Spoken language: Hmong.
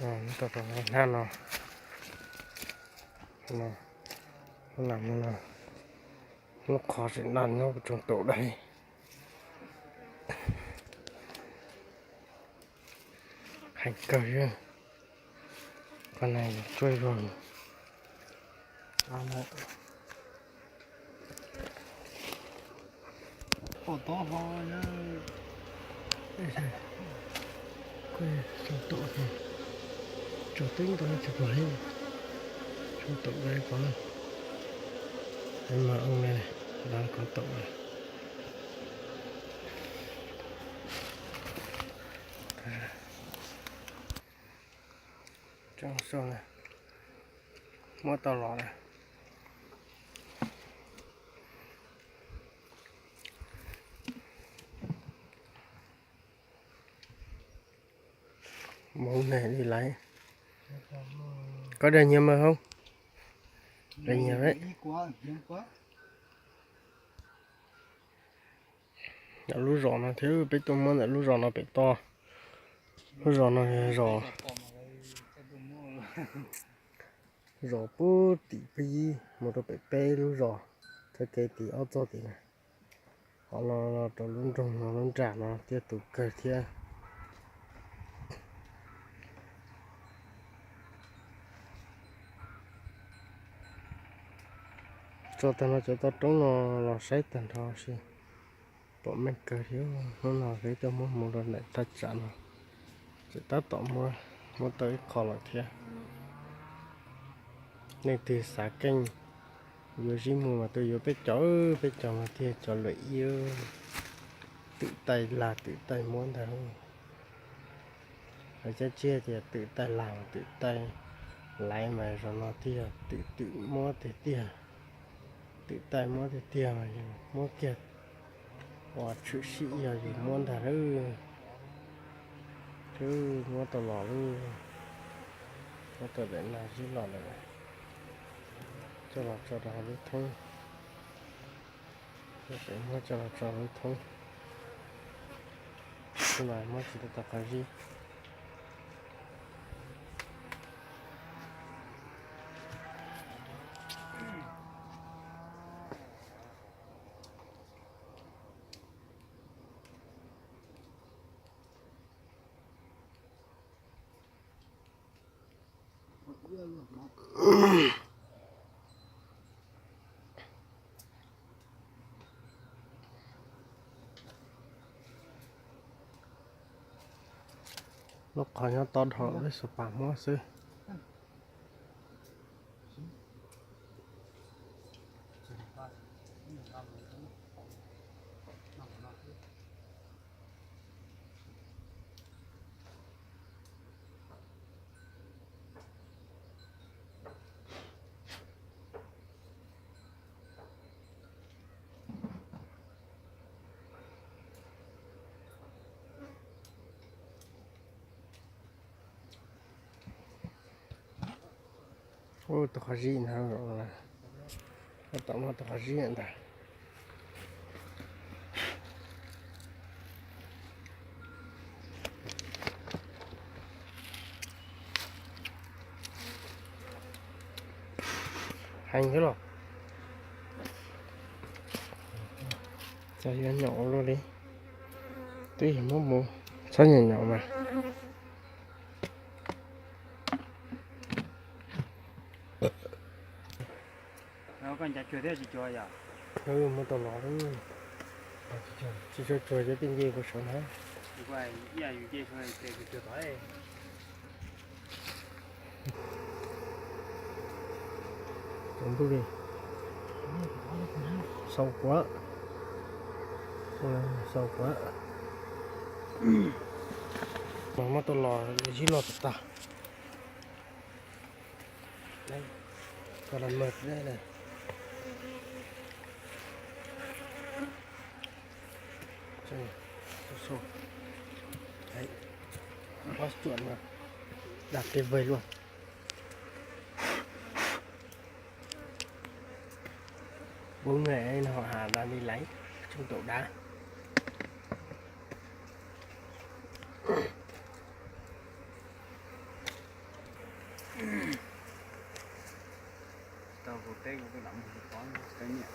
Tau hnab no, lub qhov tseem nag nyob tsoog taum dais. Heev kawg, qhov no tsuag zog. Pom tod hlo, tsoog taum, tsoog twb ntau tsis pom li, tsoog taum dais ko, mas oo li, dab ko taum. Tsoog xwb na, muab tau los na. Moov ne li laiv. Koj dag nyias mas hauv, dag nyias. Ntawm lub zos no thiab, peb tuaj muab ntawm lub zos no pem toj. Lub zos no yog zos, zos puag tim peb ib mus rau pem peb lub zos, txoj kev tim ob txoj tim na. Qhov no los rau lub nroog no lub nram no thiab tus kawg thiab. Tso tag no cov toj roob no los saib tag nrho si. Pom meej kawg thiab, hnub no peb tuaj muab mus rau ntawm thaj tsam no, tseem tab tom muab, muab tau ib qho lawm thiab. Leej twg xav keej yuav zib mus mas tuaj yuav peb cov, peb cov mas thiaj cov luam ib, twm taij lag twm taij muab ntag. Lawv cab tsiaj tias twm taij lag mas twm taij laiv mas zaum no thiaj yog twm twm muab tiag tiag. Twm taij muab tiag tiag mas yus muab kiag ua tshwm sim yog yus muab ntag lawm. Twb muab tau los lawm, muab tau daim nas zib los lawm, coj los tso rau hauv lub thoob. Muab coj los tso lub thoob, mas muab tsis tau qhov zib. Lub qhov nyob tod dhau peb xuas pas muab xwb. Ub, tus qhov zib no, tom no tus qhov zib ntag. Heev thiab los. Txawm yuav nyom luaj li, twb yog muab mus, txhob nyom nyom mas. Muab tau los, tsis tshua tsuag ces peb nce puas saud na. Tsaus ntuj li, xaus quav, xaus quav. Mas muab tau los zib loj tag tag. Koj los mawg, pob tsuam no dag peb vawg luaj. Bốn người ấy nó họ hàng đang đi lấy, chung tổ đá. Ua teb kuv twb lam mus tsis tau, tsis tau nyiaj.